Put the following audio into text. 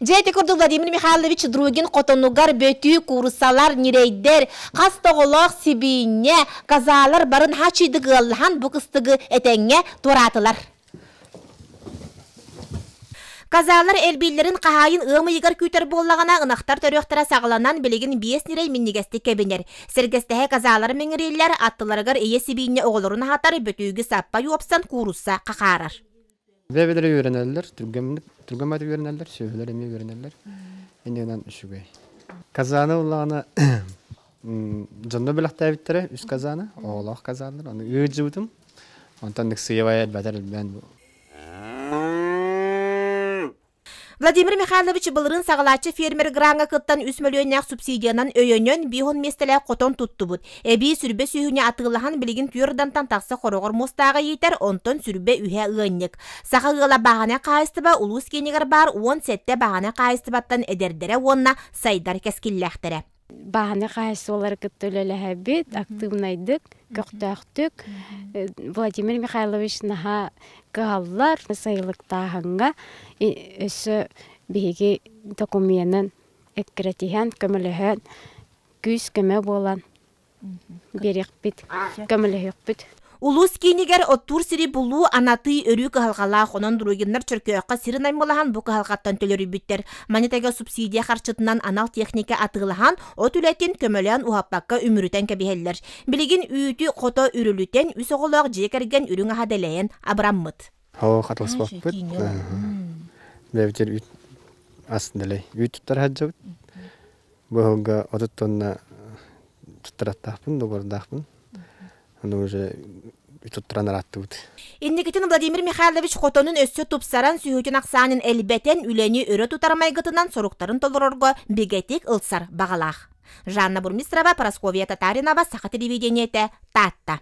Дьэ ити курдук Владимир Михайлович Другин хотонугар бөтүү, кууруссалар, ньирэйдэр, хас да оҕолоох сибиинньэ, казалар барын хачыйдык ыаллаһан бу кыстыгы этэҥҥэ туораатылар. Казалар элбииллэрин хаһаайын ыам ыйыгар күүтэр буоллаҕына, ынахтар төрүөхтэрэ саҕаланан билигин биэс ньирэй минньигэстик кэбинэр. Сэргэстэһэ казалар миҥирииллэр, аттыларыгар ийэ сибиинньэ оҕолорун аһатар, бөтүүгү саппа уопсан куурусса хахаарар. Бэйэлэрэ үөрэнэллэр, түргэнник түргэн баҕайытык үөрэнэллэр, сүөһүлэр эмиэ үөрэнэллэр. Иннинэн үчүгэй. Казаны ыллаҕына дьонно бэлэхтээбиттэрэ үс казаны, оҕолоох казаннар. Аны ыалдьыбытым. Онтон ыксыйабай элбэтэр элбээн Владимир Михайлович былырыын саҕалааччы фермер граҥҥа кыттан үс мөлүйүөннээх субсидиянан өйөнөн биир миэстэлээх хотон туттубут. Эбии сүрбэ сүөһүнү атыылаһан билигин түөрдантан тахса хороҕор муостааҕы иитэр, онтон сүрбэ үһэ ыанньык. Саха ыала бааһынай хаһаайыстыба улуус киинигэр баар 17 бааһынай хаһаайыстыбаттан эдэрдэрэ уонна сайдар кэскиллээхтэрэ. Бааһынай хаһаайыстыбалары кытта үлэлэһэбит, актыыбынайдык, көхтөөхтүк. Владимир Михайлович наһаа кыһаллар сайылыктааһыҥҥа өссө биһиги докумуонун эккирэтиһэн, көмөлөһөн, күүс-көмө буолан биэриэхпит, көмөлөһүөхпүт. Улуус киинигэр оттуур сири булуу, анатыы өрүү кыһалҕалаах, онон Другиннар Чөркөөххө сирин аймалаһан бу кыһалҕаттан төлөрүйбүттэр. Маны тэгэ субсидия харчытынан анал техника атыылаһан, от үлэтин көмөлөөн уһаппакка үмүрүтэн кэбиһэллэр. Билигин үүтү хото үрүлүтэн, үс оҕолоох дьиэ кэргэн үрүҥ аһа дэлэйэн абыраммыт. Оо, хатыласпаппыт. Бэйэбитигэр үүт ас дэлэй. Үүт туттара сылдьабыт. Бу ыһылга 30 тонна туттараттаахпын, доҕордаахпын. Аны уже туттаран арааттыбыт. Инникитин Владимир Михайлович хотонун өссө тупсаран, сүһүтүн ахсаанын элбэтэн, үлэни өрө тутар майгытынан соруктарын толорорго бигэтик ылсар баҕалаах. Жанна Бурмистрова, Парасковья Татаринова, Саха телевидениетэ, Таатта.